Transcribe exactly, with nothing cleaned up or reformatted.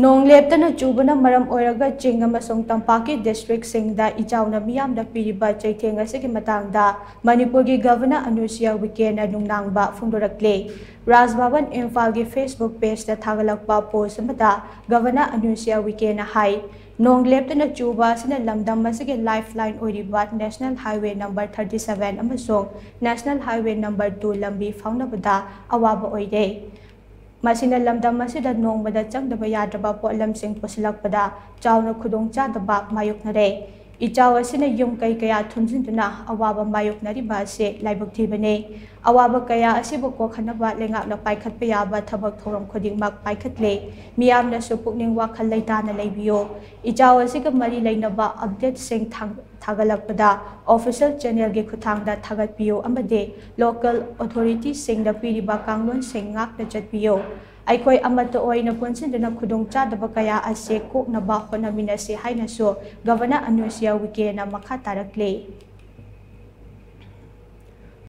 ꯅꯣꯡ ꯂꯦꯞꯇꯅ ꯆꯨꯕꯅ ꯃꯔꯝ ꯑꯣꯏꯔꯒ ꯆꯤꯡ ꯑꯃꯁꯨꯡ ꯇꯝꯄꯥꯛꯀꯤ ꯗꯤꯁꯇ꯭ꯔꯤꯛꯁꯤꯡꯗ ꯏꯆꯥꯎꯅ ꯃꯤꯌꯥꯝꯗ ꯄꯤꯔꯤꯕ ꯆꯩꯊꯦꯡ ꯑꯁꯤꯒꯤ ꯃꯇꯥꯡꯗ ꯃꯅꯤꯄꯨꯔꯒꯤ ꯒꯚꯔꯅꯔ ꯑꯅꯨꯁꯨꯌꯥ ꯎꯏꯀꯦꯅ ꯅꯨꯡꯅꯥꯡꯕ ꯐꯣꯡꯗꯣꯔꯛꯂꯦ꯫ ꯔꯥꯖ ꯚꯕꯟ ꯏꯝꯐꯥꯜꯒꯤ Facebook pageꯇ ꯊꯥꯒꯠꯂꯛꯄ post ꯑꯃꯗ ꯒꯚꯔꯅꯔ ꯑꯅꯨꯁꯨꯌꯥ ꯎꯏꯀꯦꯅ ꯍꯥꯏ, ꯅꯣꯡ ꯂꯦꯞꯇꯅ ꯆꯨꯕ ꯑꯁꯤꯅ ꯂꯝꯗꯝ ꯑꯁꯤꯒꯤ lifeline ꯑꯣꯏꯔꯤꯕ National Highway number thirty seven ꯑꯃꯁꯨꯡ National Highway number two ꯂꯝꯕꯤ ꯐꯥꯎꯅꯕꯗ ꯑꯋꯥꯕ ꯑꯣꯏꯔꯦ꯫ ꯃꯁꯤꯅ ꯂꯝꯗꯝ ꯑꯁꯤꯗ ꯅꯣꯡꯃꯗ ꯆꯪꯗꯕ ꯌꯥꯗ꯭ꯔꯕ ꯄꯣꯠꯂꯝꯁꯤꯡ ꯄꯨꯁꯤꯜꯂꯛꯄꯗ ꯆꯥꯎꯅ ꯈꯨꯗꯣꯡꯆꯥꯗꯕ ꯃꯥꯌꯣꯛꯅꯔꯦ꯫ ꯏꯆꯥꯎ ꯑꯁꯤꯅ ꯌꯨꯝ ꯀꯩ ꯀꯌꯥ ꯊꯨꯝꯖꯤꯟꯗꯨꯅ ꯑꯋꯥꯕ ꯃꯥꯌꯣꯛꯅꯔꯤꯕ ꯑꯁꯤ ꯂꯥꯏꯕꯛ ꯊꯤꯕꯅꯤ꯫ ꯑꯋꯥꯕ ꯀꯌꯥ ꯑꯁꯤꯕꯨ ꯀꯣꯛꯍꯟꯅꯕ ꯂꯩꯉꯥꯛꯅ ꯄꯥꯏꯈꯠꯄ ꯌꯥꯕ ꯊꯕꯛ ꯊꯧꯔꯝ ꯈꯨꯗꯤꯡꯃꯛ ꯄꯥꯏꯈꯠꯂꯦ꯫ ꯃꯤꯌꯥꯝꯅꯁꯨ ꯄꯨꯛꯅꯤꯡ ꯋꯥꯈꯜ ꯂꯩꯇꯥꯅ ꯂꯩꯕꯤꯌꯨ꯫ ꯏꯆꯥꯎ ꯑꯁꯤꯒ ꯃꯔꯤ ꯂꯩꯅꯕ updateꯁꯤꯡ ꯊꯥꯡ-, ꯊꯥꯒꯠꯂꯛꯄꯗ official channelꯒꯤ ꯈꯨꯠꯊꯥꯡꯗ ꯊꯥꯒꯠꯄꯤꯌꯨ ꯑꯃꯗꯤ local authorityꯁꯤꯡꯅ ꯄꯤꯔꯤꯕ ꯀꯥꯡꯂꯣꯟꯁꯤꯡ ꯉꯥꯛꯅ ꯆꯠꯄꯤꯌꯨ꯫ ꯑꯩꯈꯣꯏ ꯑꯃꯠꯇ ꯑꯣꯏꯅ ꯄꯨꯟꯁꯤꯟꯗꯨꯅ ꯈꯨꯗꯣꯡꯆꯥꯗꯕ ꯀꯌꯥ ꯑꯁꯤ ꯀꯣꯛꯅꯕ ꯍꯣꯠꯅꯃꯤꯟꯅꯁꯤ ꯍꯥꯏꯅꯁꯨ ꯒꯚꯔꯅꯔ ꯑꯅꯨꯁꯨꯌꯥ ꯎꯏꯀꯦꯅ ꯃꯈꯥ ꯇꯥꯔꯛꯂꯤ꯫